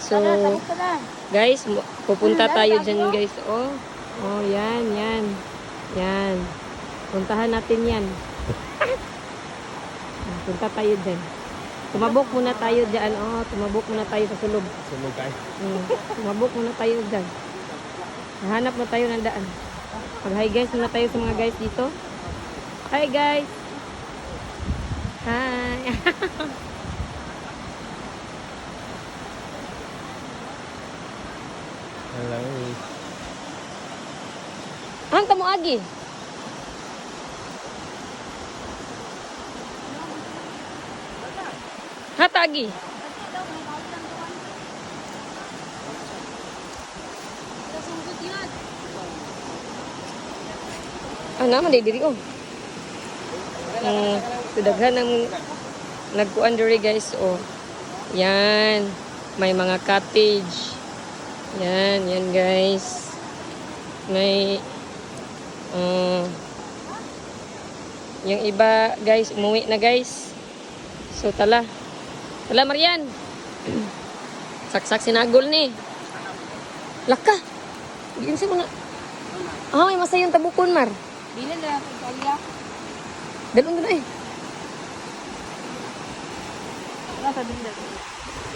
So, guys, pupunta tayo dyan, guys. Oh, oh, yan, yan. Yan. Puntahan natin yan. Punta tayo dyan. Tumabok muna tayo dyan. Oh, tumabok muna tayo sa sulog. Sulog kayo. Tumabok muna tayo dyan. Hanap na tayo ng daan. Mag-hi guys muna tayo sa mga guys dito. Hi, guys! Hi! Hello. Ang tamo agi. Hatagi. Ah, naman diri oh. So daghan ng nagkuan diri, guys, oh. Yan, may mga cottage. Yan, yan, guys. May yung iba, guys, umuwi na, guys. So tala. Tala, Marian. Saksak sinagol ni. Laka. Diyan siya mga. Ah, may masayong tabukon, Mar. Dili na kaya. Dalon na eh. Wala sa dinda.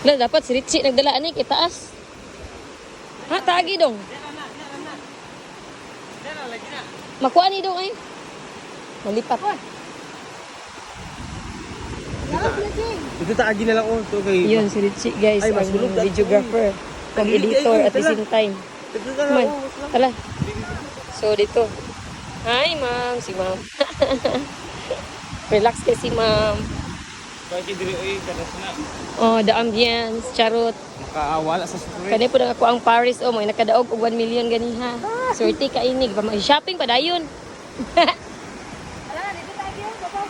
Wala, dapat si Richie nagdala ani itaas. Ha, tagi dong. Makuha ni dong ay. Malipat. Dito taagi na lang oh. Ito kay. Yun, si Richie, guys, Ay, ang mas gulog dati. videographer, ang editor at the same time. Dito na lang Man, oh. tala. So, dito. Hi, ma'am. Si ma'am. Relax kay si ma'am. Kaya diri oy karas na. Oh, the ambience, charot. Makaawala sa street. Kani po ako ang Paris, oh, may nakadaog og 1 million ganiha. Swerte ka inig, pa shopping pa dayon. Wala na dito tayo yung babaw.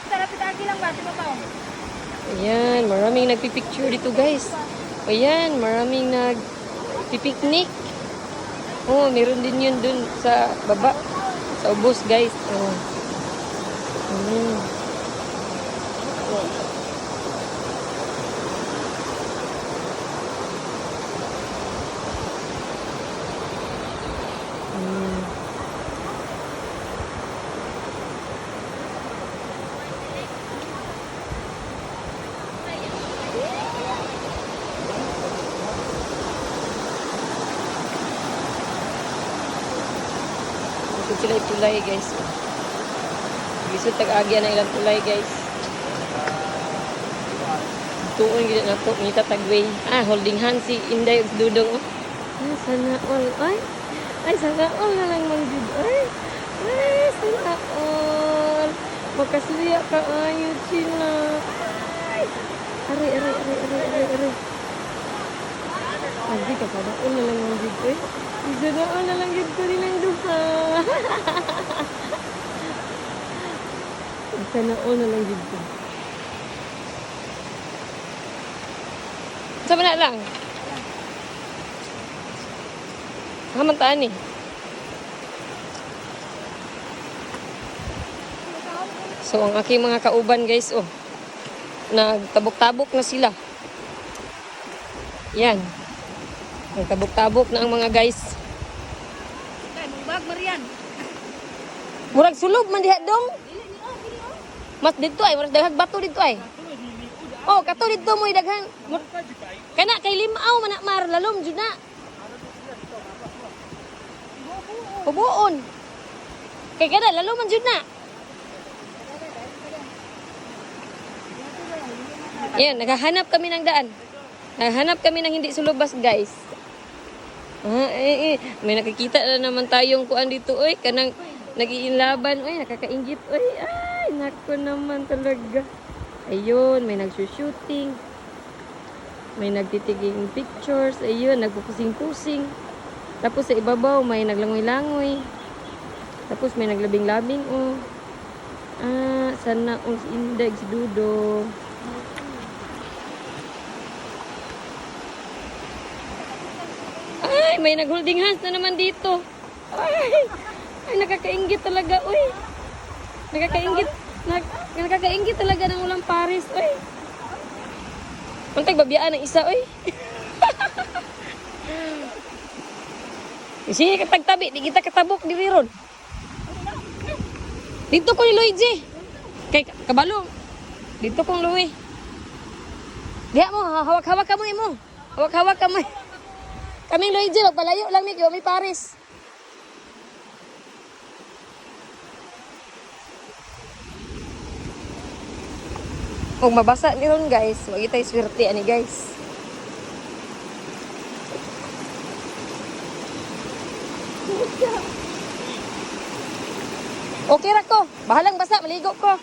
Tara pitagi lang ba babaw. Ayan, maraming nagpipicture dito, guys. Ayan, maraming nagpipiknik. Oh, meron din yun dun sa baba. Sa ubos, guys. Oh. Ayan. Lisod sila itulay, guys. Lisod tag-agya na ilang tulay, guys. Tuon gid na to ngita tagway. Ah, holding hands si Inday ug si Dudong. Oh. Ah, sana all. Ay. Ay, sana all na lang mang jud. Ay. Ay, sana all. Makasuya ka ayo sila. Ay. Aray, aray, aray, aray, aray, aray. Ay, ka sana all na lang mang jud. Ay. Sana all na lang jud ko nilang duha. Sana all na lang jud ko. Sa na lang? Kamantaan eh. So, ang aking mga kauban, guys, oh, nagtabok-tabok na sila. Yan. Nagtabok-tabok na ang mga guys. Kay mong bag Marian. Murag sulob man diha dong. Mas dito ay, murag daghang bato dito ay. Oh, kato dito mo daghan. Kana kay limaw man na mar lalom jud na. Hubuon. Kay kada lalom man jud na. Yan, naghahanap kami ng daan. Naghahanap kami ng hindi sulubas, guys. Ah, eh, eh. May nakikita na naman tayong kuan dito, oy. Kanang nagiinlaban, oy. Nakakaingit, oy. Ay, nako naman talaga. Ayun, may nagsushooting. May nagtitiging pictures. Ayun, nagpupusing-pusing. Tapos sa ibabaw, may naglangoy-langoy. Tapos may naglabing-labing, oh. Ah, sana all si Inday, si Dudo. Ay, may nag-holding hands na naman dito. Ay, ay nakakaingit talaga, uy. Nakakaingit, nakakaingit talaga ng ulang Paris, uy. Untag babiyaan ang isa oy. Sige katagtabi, di kita katabok diri ron. Dito ko ni Luigi. Kay kabalo. Dito kong Louie. Diha mo, hawak-hawak ka mo imo. Hawak-hawak ka mo. Kaming Luigi, magpalayo lang mi kay wa mi Paris. Kung mabasa ni ron guys, wag itay swerte ani guys. Okay ra ko. Bahalang basa, maligo ko.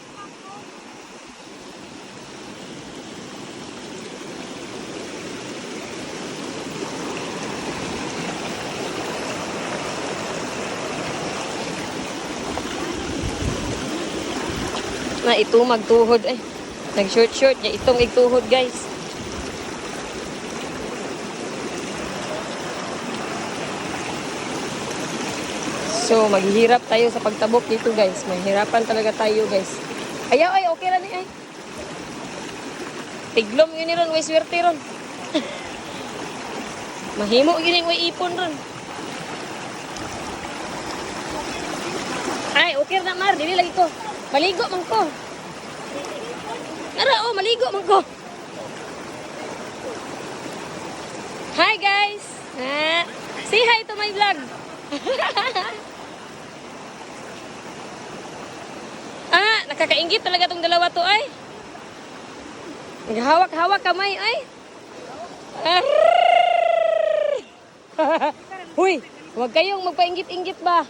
Na ito magtuhod eh. Nag short short niya itong igtuhod guys. So maghihirap tayo sa pagtabok dito guys. Mahirapan talaga tayo guys. Ayaw ay okay ra ni ay. Tiglom yun ni ron, way swerte ron. Mahimo yun yung way ipon ron. Ay, okay na Mar, dili lagi ko. Maligo man ko. Nara, oh, maligo man ko. Hi guys. Ah, say hi to my vlog. Ah, nakakaingit talaga tong dalawa to ay. Naghawak-hawak kamay ay. Arrrrrrr. Huy, huwag kayong magpainggit-inggit ba?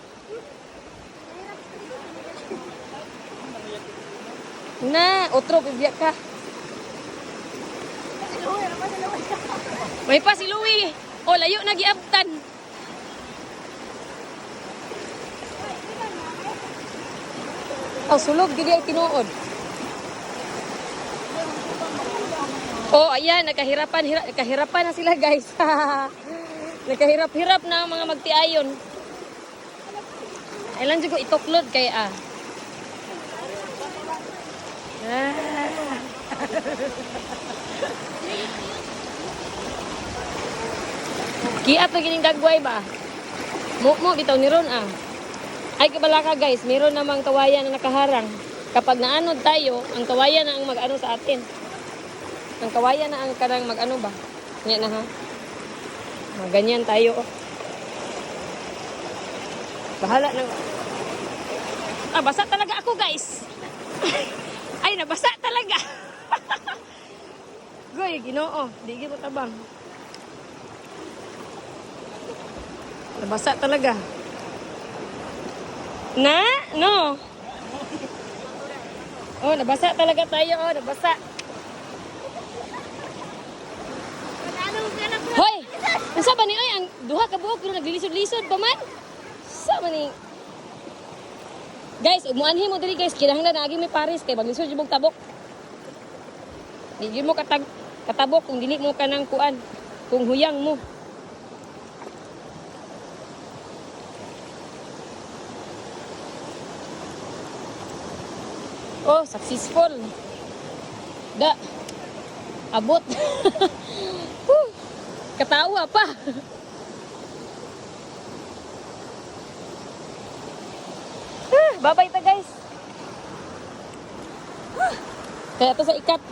Na, otro, bibiyak ka. May pa si Louie. O, layo na giabtan. Oh, sulog gid ang tinuod. Oh, ayan, nakahirapan, hira, nakahirapan na sila, guys. Nakahirap-hirap na ang mga magtiayon. Ailan jud ko ituklod kay ah. Ah. Kiat na gining dagway ba? Mo mo bitaw ni ron ah. Ay kabala ka guys, meron namang kawayan na nakaharang. Kapag naanod tayo, ang kawayan na ang mag-ano sa atin. Ang kawayan na ang kanang mag-ano ba? Yan na ha. Maganyan tayo. Oh. Bahala na. Ah, basa talaga ako guys. Ay, nabasa talaga. Goy, Ginoo, di gyud mo tabang. Nabasa talaga. Na? No. Oh, nabasa talaga tayo. Oh, nabasa. Hoy! Unsa ba ni oy ang duha ka buok pero naglilisod-lisod pa man? Sa man ni Guys, ug muanhi mo diri guys, kinahanglan na agi may Paris kay maglisod jud mong tabok. Di jud mo katag katabok kung dili mo kanang kuan, kung huyang mo. Oh, successful. Da. Abot. Whew. Katawa pa. Ah, babay ta guys. Ah, kaya to sa ikat.